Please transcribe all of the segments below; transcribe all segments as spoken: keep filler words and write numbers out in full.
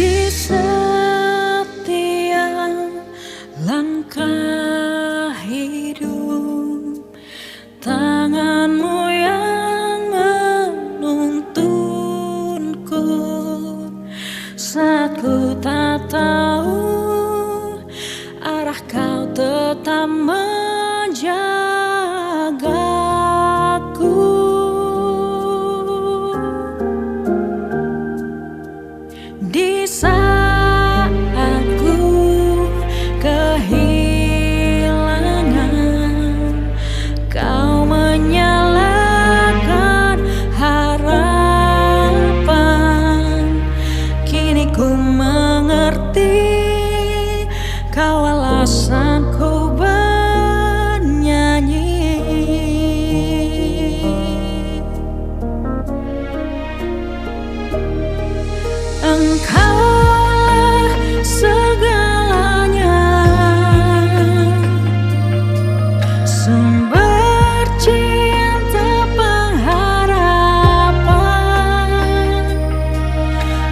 Di setiap langkah hidup, tangan-Mu yang menuntunku. Saat ku tak tahu arah, Kau tetap menjagaku. Di saat ku kehilangan, Kau menyalakan harapan. Kini ku mengerti, Kau alasanku bernyanyi. Engkaulah segalanya, sumber cinta pengharapan.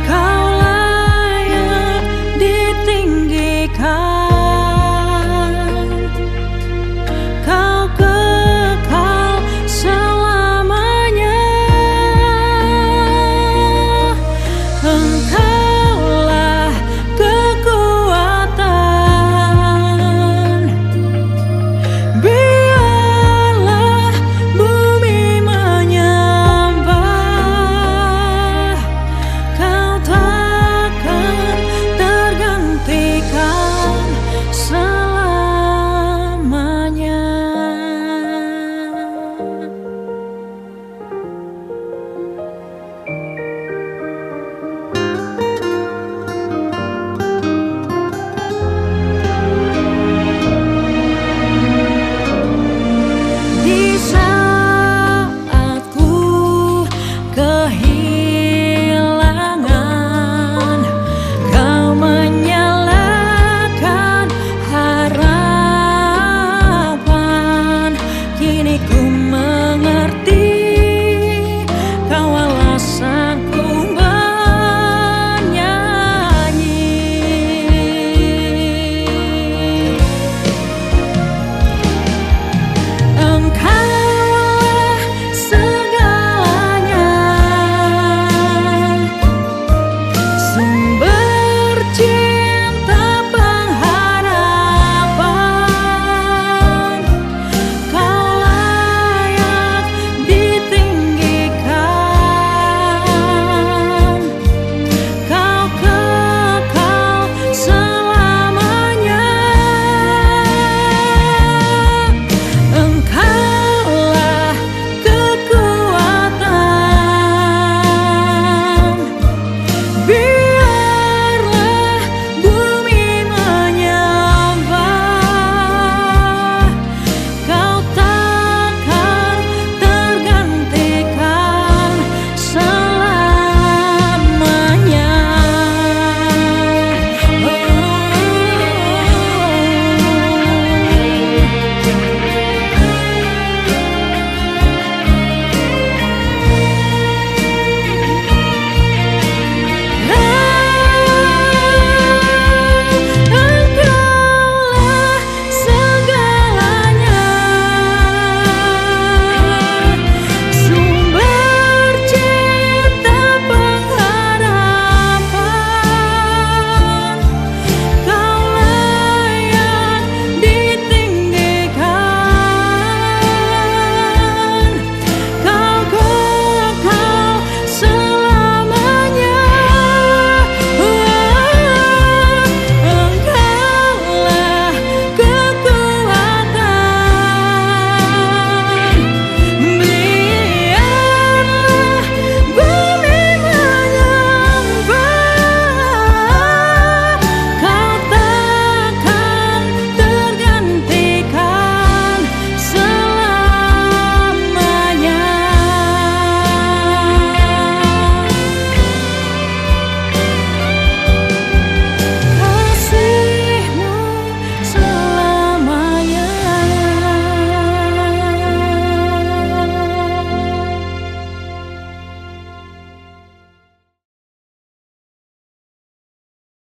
Kau layak ditinggikan, Kau kekal selamanya. Engkaulah kekuatan. Biarlah bumi menyembah, Kau takkan tergantikan selamanya. Di saat ku kehilangan, Kau menyalakan harapan. Kini ku mengerti, Kau alasanku bernyanyi. Engkaulah segalanya, sumber cinta